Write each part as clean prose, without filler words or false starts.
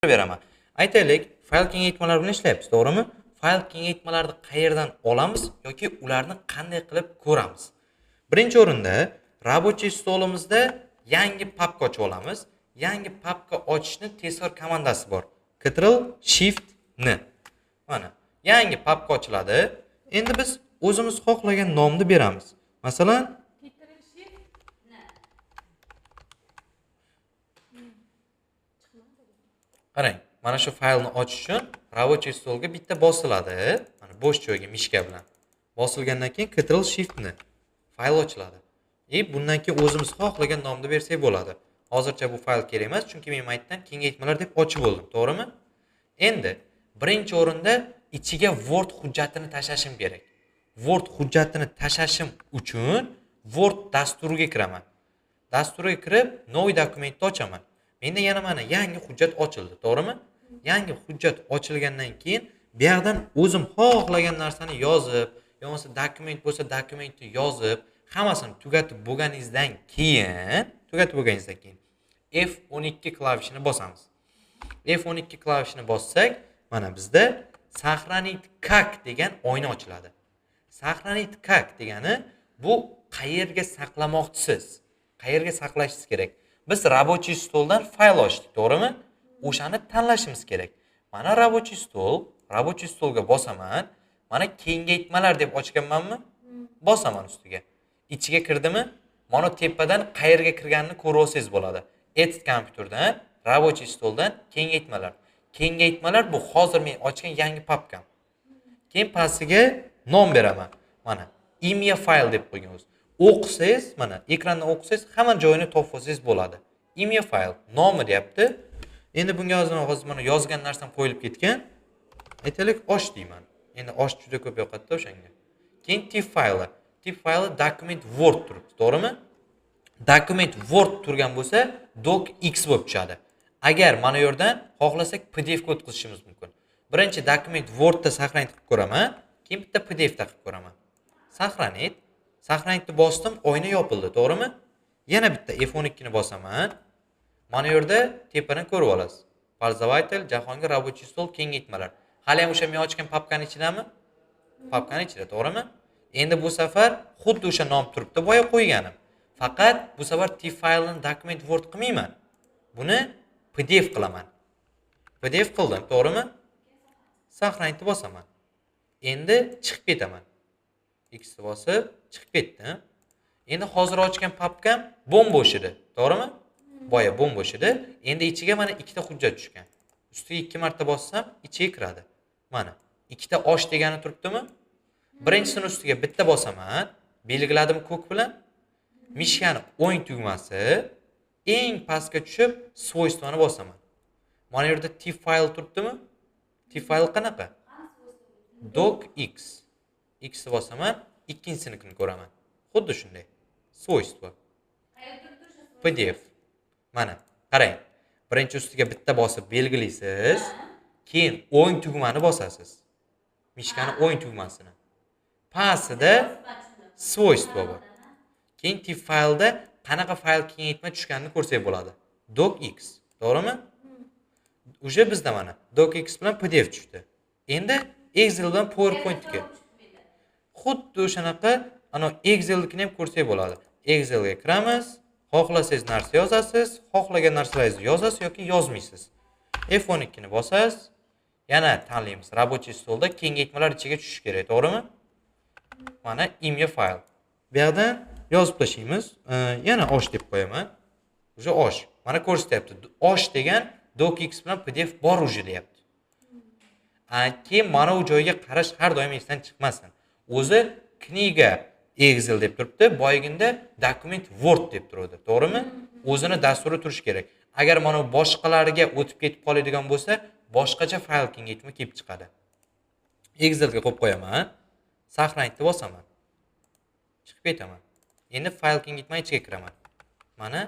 Beraman. Aytaylik, fayl kengaytmalari bilan ishlayapmiz, to'g'rimi? Fayl kengaytmalarni qayerdan olamiz yoki ularni qanday qilib ko'ramiz? Birinchi o'rinda рабочий stolimizda yangi papka ochib olamiz. Yangi papka ochishni tezkor komandasi bor. Ctrl Shift N. Mana, yangi papka ochiladi. Endi biz o'zimiz xohlagan nomni beramiz. Masalan, Ctrl Shift N. Qarang, mana shu faylni ochish uchun рабочий stolga bitta bosiladi. Mana bo'sh joyga mishka bilan. Bosilgandan keyin Ctrl Shift N. Fayl ochiladi. И bundan keyin o'zimiz xohlagan nomni bersak bo'ladi. Hozircha bu fayl kerak emas, chunki men maytdan kengaytmalar deb ochib bo'ldim, to'g'rimi? Endi birinchi o'rinda ichiga Word hujjatini tashlashim kerak. Word hujjatini tashlashim uchun Word dasturiga kiraman. Dasturiga kirib, новый dokumentni ochaman. Menda yana mana yangi hujjat ochildi, to'g'rimi? Yangi hujjat ochilgandan keyin bu yoqdan o'zim xohlagan narsani yozib, yo bo'lmasa dokument bo'lsa dokumentni yozib, hammasini tugatib bo'lganingizdan keyin, F12 klavishini bosamiz. F12 klavishini bossak, mana bizda сохранить как degan oyna ochiladi. Сохранить как degani bu qayerga saqlamoqchisiz? Qayerga saqlashingiz kerak? Biz рабочий stoldan fayl ochdik, to'g'rimi? O'shani tanlashimiz kerak. Mana рабочий stol, рабочий stolga bosaman. Mana kengaytmalar deb ochganmanmi? Bosaman ustiga. Ichiga kirdimi? Mana tepadan qayerga kirganini ko'rib olsangiz bo'ladi. Edit kompyuterdan, рабочий stoldan kengaytmalar. Kengaytmalar bu hozir men ochgan yangi papkam. Keyin pastiga nom beraman. Mana имя fayl deb qo'ygan o'zi. O'qisangiz, mana ekrandan o'qisangiz hamma joyini topib olsangiz bo'ladi. Имя fayl nomi deyapti. Endi bunga hozir mana yozgan narsam qo'yilib ketgan. Aytaylik, osh deyman. Endi osh juda ko'p yoqadi-da o'shanga. Keyin tip fayli. Tip fayli dokument Word turibdi, to'g'rimi? Dokument Word turgan bo'lsa, docx bo'lib tushadi. Agar mana bu yerdan xohlasak PDF ga o'tkazishimiz mumkin. Birinchi dokument Wordda сохранить qilib ko'raman, keyin bitta PDF da qilib ko'raman. Сохранить. Сохранить bosdim, oyna yopildi, to'g'rimi? Yana bitta F12 ni bosaman. Mana bu yerda tepadan ko'rib olasiz. Пользователь, Jahongir, рабочий stol, kengaytmalar. Hali ham o'sha men ochgan papkani ichidami? Papkani ichida, to'g'rimi? Endi bu safar xuddi o'sha nom turibdi, boya qo'yganim. Faqat bu safar tip faylini dokument Word qilmayman. Buni PDF qilaman. PDF qildim, to'g'rimi? Сохранить bosaman. Endi chiqib ketaman. X ni bosib chiqib ketdim. Endi hozir ochgan papkam bo'm-bo'sh edi, to'g'rimi? Boya bo'm-bo'sh edi. Endi ichiga mana ikkita hujjat tushgan. Ustiga 2 marta bossam, ichiga kiradi. Mana ikkita osh degani turibdimi? Birinchisini ustiga bitta bosaman, belgiladim ko'k bilan. Mishkani o'ng tugmasi, eng pastga tushib свойство ni bosaman. Mana bu yerda tip fayl turibdimi? Tip fayl qanaqa? Docx. X ni bosaman, ikkinchisinikini ko'raman. Xuddi shunday. Свойство. PDF. Mana, qarang. Birinchi ustiga bitta bosib belgilaysiz, keyin o'ng tugmani bosasiz. Mishkani o'ng tugmasini. Pastida свойство bor. Keyin tip faylda qanaqa fayl kengaytma tushganini ko'rsak bo'ladi. Docx, to'g'rimi? Уже bizda mana docx bilan PDF tushdi. Endi Excel bilan PowerPointga. Xuddi o'shanaqa ana Excelnikini ham ko'rsak bo'ladi. Excelga kiramiz, xohlasangiz narsa yozasiz, xohlagan narsalaringizni yozasiz yoki yozmaysiz. F12 ni bosasiz, yana tanlaymiz. Рабочий stolda kengaytmalar ichiga tushishi kerak, to'g'rimi? Mana имя fayl. Bu yoqdan yozib tashlaymiz. Yana osh deb qo'yaman. Уже osh. Mana ko'rsatyapti. Osh degan docx bilan PDF bor уже deyapti. Keyin mana bu joyga qarash har doim esdan chiqmasin. O'zi книга Excel deb turibdi, boyaginda dokument Word deb turadi, to'g'rimi? O'zini dasturi turishi kerak. Agar mana bu boshqalarga o'tib ketib qoladigan bo'lsa, boshqacha fayl kengaytma kelib chiqadi. Excelga qo'yib qo'yaman. Сохранить bosaman. Chiqib ketaman. Endi fayl kengaytma ichiga kiraman. Mana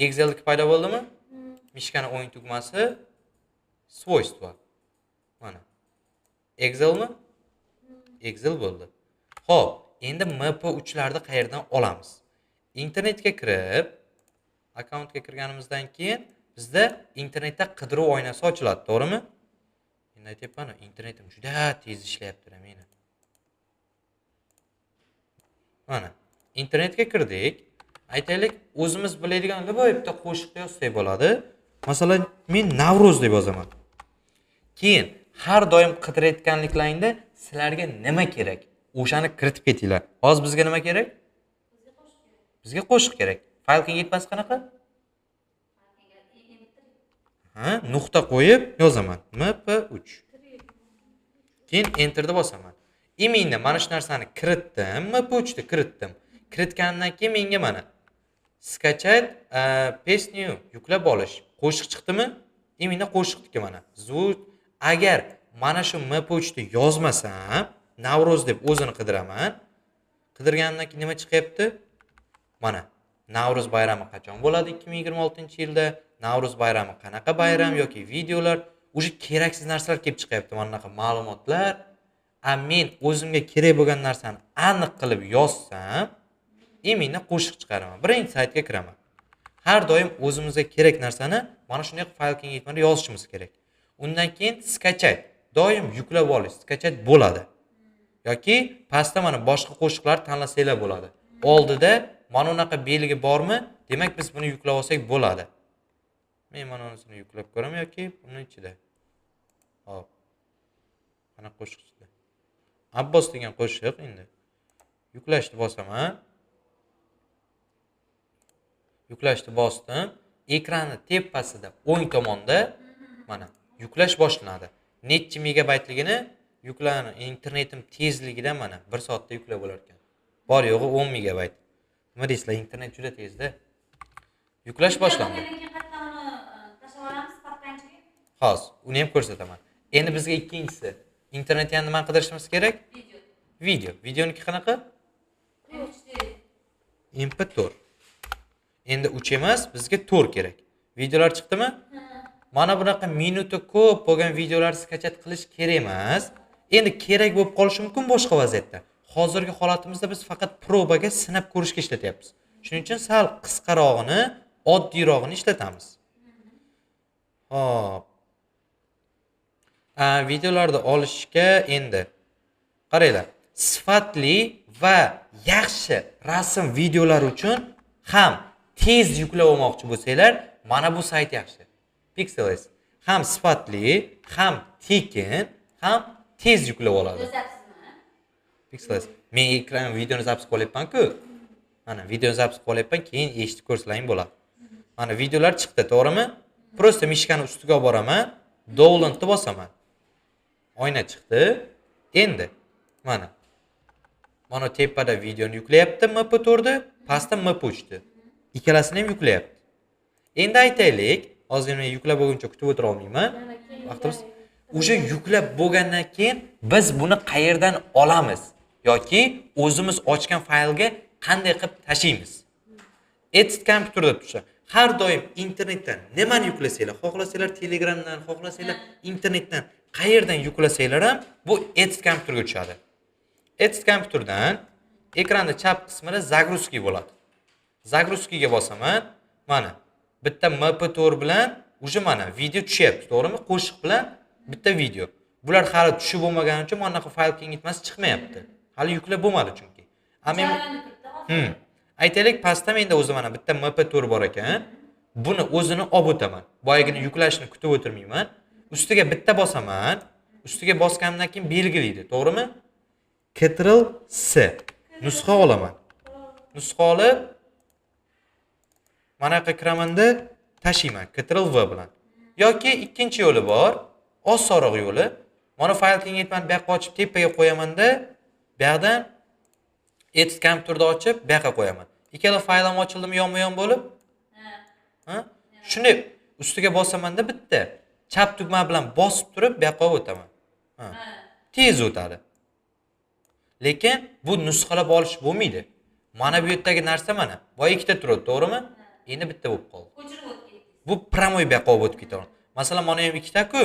Excel'niki paydo bo'ldimi? Mishkani o'ng tugmasi, свойства. Mana. Excelmi? Excel bo'ldi. Xo'p, endi MP3 larni qayerdan olamiz? Internetga kirib, akkauntga kirganimizdan keyin Bizda internetda qidiruv oynasi ochiladi, to'g'rimi? Endi aytyapman, internetim juda tez ishlayapti meni. Mana internetga kirdik. Aytaylik, o'zimiz biladigan любой bitta qo'shiqni yozsak bo'ladi. Masalan, men Navro'z deb yozaman. Keyin har doim qidirayotganliklaringda sizlarga nima kerak? O'shani kiritib ketinglar. Hozir bizga nima kerak? Bizga qo'shiq kerak. Fayl kengaytmasi qanaqa? Ha, nuqta qo'yib yozaman. mp3. Keyin enterni bosaman. Именно mana shu narsani kiritdim, mp3 ni kiritdim. Kiritganimdan keyin menga mana скачать песню yuklab olish. Qo'shiq chiqdimi? Именно qo'shiqniki mana. Звук agar mana shu mp3 ni yozmasam, Navro'z deb o'zini qidiraman. Qidirganimdan keyin nima chiqyapti? Mana Navro'z bayrami qachon bo'ladi 2026-yilda? Navro'z bayrami qanaqa bayram yoki videolar, уже keraksiz narsalar kelib chiqyapti, mana bunaqa ma'lumotlar. A men o'zimga kerak bo'lgan narsani aniq qilib yozsam, именно qo'shiq chiqaraman. Birinchi saytga kiraman. Har doim o'zimizga kerak narsani mana shunday qilib fayl kengaytmada yozishimiz kerak. Undan keyin скачать, doim yuklab olish, скачать bo'ladi. Yoki pastda mana boshqa qo'shiqlar tanlasanglar bo'ladi. Oldida mana unaqa belgi bormi? Demak, biz buni yuklab olsak bo'ladi. Men mana unisini yuklab ko'raman yoki buni ichida. Hop. Mana qo'shiq ichida. Abbos degan qo'shiq endi. Yuklashni bosaman. Yuklashni bosdim. Ekranni tepasida o'ng tomonda mana yuklash boshlanadi. Necha megabaytligini yuklanadi. Internetim tezligidan mana 1 soatda yuklab bo'lar ekan. Bor yo'g'i 10 megabayt. Nima deysizlar, internet juda tezda. Yuklash boshlandi. Hozir uni ham ko'rsataman. Endi bizga ikkinchisi. Internetda ham nima qidirishimiz kerak? Video. Video. Videoniki qanaqa? MP4. Endi 3 emas, bizga 4 kerak. Videolar chiqdimi? Mana bunaqa minuti ko'p bo'lgan videolarni скачать qilish kerak emas. Endi kerak bo'lib qolishi mumkin boshqa vaziyatda. Hozirgi holatimizda biz faqat probaga sinab ko'rishga ishlatyapmiz. Shuning uchun sal qisqarog'ini, oddiyrog'ini ishlatamiz. Xo'p. Videolarni olishga endi qaranglar, sifatli va yaxshi rasm videolar uchun ham tez yuklab olmoqchi bo'lsanglar, mana bu sayt yaxshi. Pixels ham sifatli, ham tekin, ham tez yuklab oladi. Pixels. Men ekran videoni запись qilyapman-ku. Mana videoni запись qilyapman, keyin eshitib ko'rsalaring bo'ladi. Mana videolar chiqdi, to'g'rimi? Просто мышка ni ustiga olib boraman, downloadni bosaman. Oyna chiqdi. Endi mana mana tepada videoni yuklayapti MP4 ni, pastda MP3 ni. Ikkalasini ham yuklayapti. Endi aytaylik, hozir men yuklab bo'lguncha kutib o'tira olmayman. Vaqtimiz уже yuklab bo'lgandan keyin biz buni qayerdan olamiz yoki o'zimiz ochgan faylga qanday qilib tashiymiz? Edit kompyuterda tursa, har doim internetdan nimani yuklasanglar, xohlasanglar Telegramdan, xohlasanglar internetdan, qayerdan yuklasanglar ham bu edit kompyuterga tushadi. Edit kompyuterdan ekranda chap qismida загрузки bo'ladi. Загрузки ga bosaman. Mana bitta MP4 bilan уже mana video tushyapti, to'g'rimi? Qo'shiq bilan bitta video. Bular hali tushib bo'lmagani uchun mana bunaqa fayl kengaytmasi chiqmayapti. Hali yuklab bo'lmadi chunki. A men Aytaylik, pastda menda o'zi mana bitta MP4 bor ekan. Buni o'zini olib o'taman. Boyagini yuklashni kutib o'tirmayman. Ustiga bitta bosaman. Ustiga bosganimdan keyin belgilaydi, to'g'rimi? Ctrl S. Nusxa olaman. Nusxa olib mana yoqqa kiramanda tashiyman Ctrl V bilan. Yoki ikkinchi yo'li bor, osonroq yo'li. Mana fayl kengaytmani bu yoqqa ochib tepaga qo'yamanda, bu yoqdan edit kompyuterda ochib bu yoqqa qo'yaman. Ikkala fayl ham ochildimi yonma-yon bo'lib? Ha? Shunday ustiga bosamanda bitta chap tugma bilan bosib turib bu yoqqa olib o'taman. Ha. Tez o'tadi. Lekin bu nusxalab olish bo'lmaydi. Mana bu yerdagi narsa mana. Boya ikkita turadi, to'g'rimi? Endi bitta bo'lib qoldi. Ko'chirib o'tib ketdingiz. Bu прямой bu yoqqa olib o'tib ketadi. Masalan, mana ham ikkita-ku.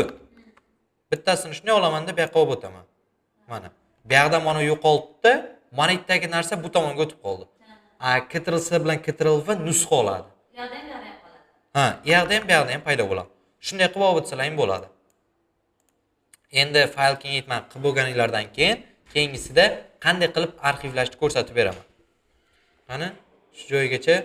Bittasini shunday olamanda bu yoqqa olib o'taman. Mana. Bu yoqda mana yo'qoldi, mana yerdagi narsa bu tomonga o'tib qoldi. A Ctrl C bilan Ctrl V nusxa oladi. Bu yoqda ham, bu yoqda ham qoladi. Ha, u yoqda ham, bu yoqda ham paydo bo'ladi. Shunday qilib olib o'tsalar ham bo'ladi. Endi fayl kengaytmani qilib bo'lganinglardan keyin keyingisida qanday qilib arxivlashni ko'rsatib beraman. Qani, shu joygacha.